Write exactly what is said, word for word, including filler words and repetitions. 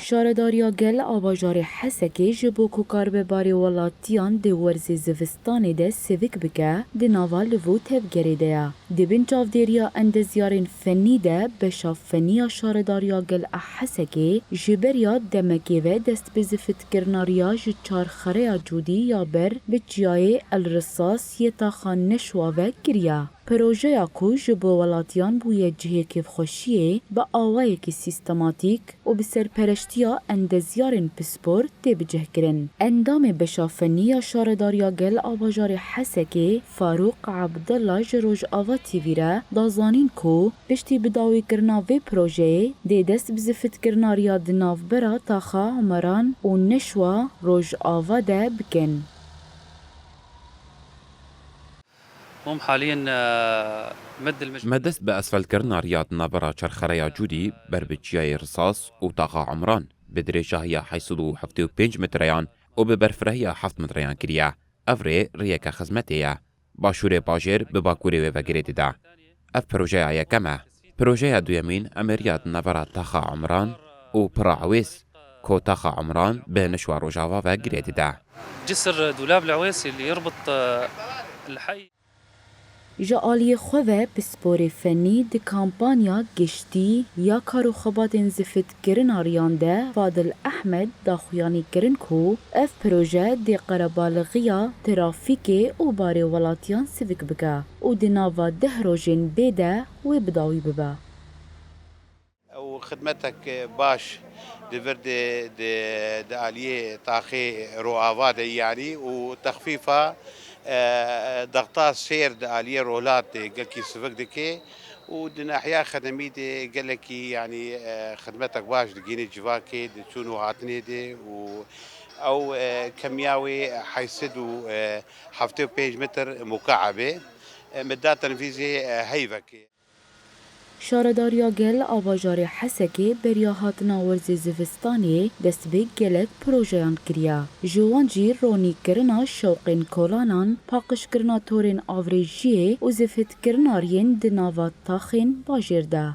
Şaredariya Gel a bajarê Hesekê ji bo ku karibe barê welatiyan di werzê zivistanê de sivik bike, di nava liv û tevgerê de ye. Di bin çavdêriya endezyarên fenî de beşa fenî ya Şaredariya Gel a Hesekê ji beriya demekê ve dest bi zivitkirina riya ji Çarxereya Cûdî ya ber bi çiyayê El Risas yê taxa Neşwa ve kiriye. Projeya ku ji bo welatiyan bûye cihê kêfxweşiyê, bi awayekî sîstematîk û bi serpereştiya endezyarên pispor tê bicihkirin. Endamê Beşa Fenî ya Şaredariya Gel a bajarê Hesekê, Farûq Abdullah ji Rojava T V re da zanîn ku piştî bidawîkirina vê projeyê dê dest bi zivitkirina riya di navbera taxa Umeran û Neşwa Rojava de bikin. هم حاليًا، آه، مد المجهود. Me dest bi esfeltkirina riya di navbera Çarxereya Cûdî ber bi çiyayê Risas û taxa Umran bi dirêjahiya heyt sed û heftê û pênc metreyan û bi berfirahiya heft metreyan kiriye. Ev rê riyeke xizmetê ye. Başûrê bajêr bi bakurê wê ve girê dide. Ev projeya yekem e. Projeya duyemîn em ê riya di navbera taxa Umran û Pira Ewês, ku taxa Umran bi Neşwa Rojava ve girê dide. جسر دولاب العويسي اللي يربط، آه، الحي. Ji aliyê xwe ve pisporê fenî di kampanya giştî ya kar û xebatên zivitkirina riyan de Fadil Ehmed daxuyanî kirin ku ev proje dê qerebalixiya trafîkê û barê welatiyan sivik bike û di nava deh rojên bê de wê bidawî bibe. Ew xidmetek baş di vir de, di, di aliyê taxê Roava de, yanî, û texfîfa, e, dexta sêr di aliyê rolat de gelkî sivik dike û di nahiya Xedemî de gelekî, yanî, e, xidmetek baş digihîne civakê di çûn û hatinê de û ew, e, kemiya wê heyt sed û heftê û pênc metr mukaeb e. E, me da tenfîzê, e, heyvekê. Şaredariya Gel a bajarê Hesekê beriya hatina werzê zivistanê dest bi gelek projeyan kiriye. Ji wan jî ronîkirina şewqên kolanan, paqijkirina torên avrêjiyê û zivitkirina riyên di nava taxên bajêr de.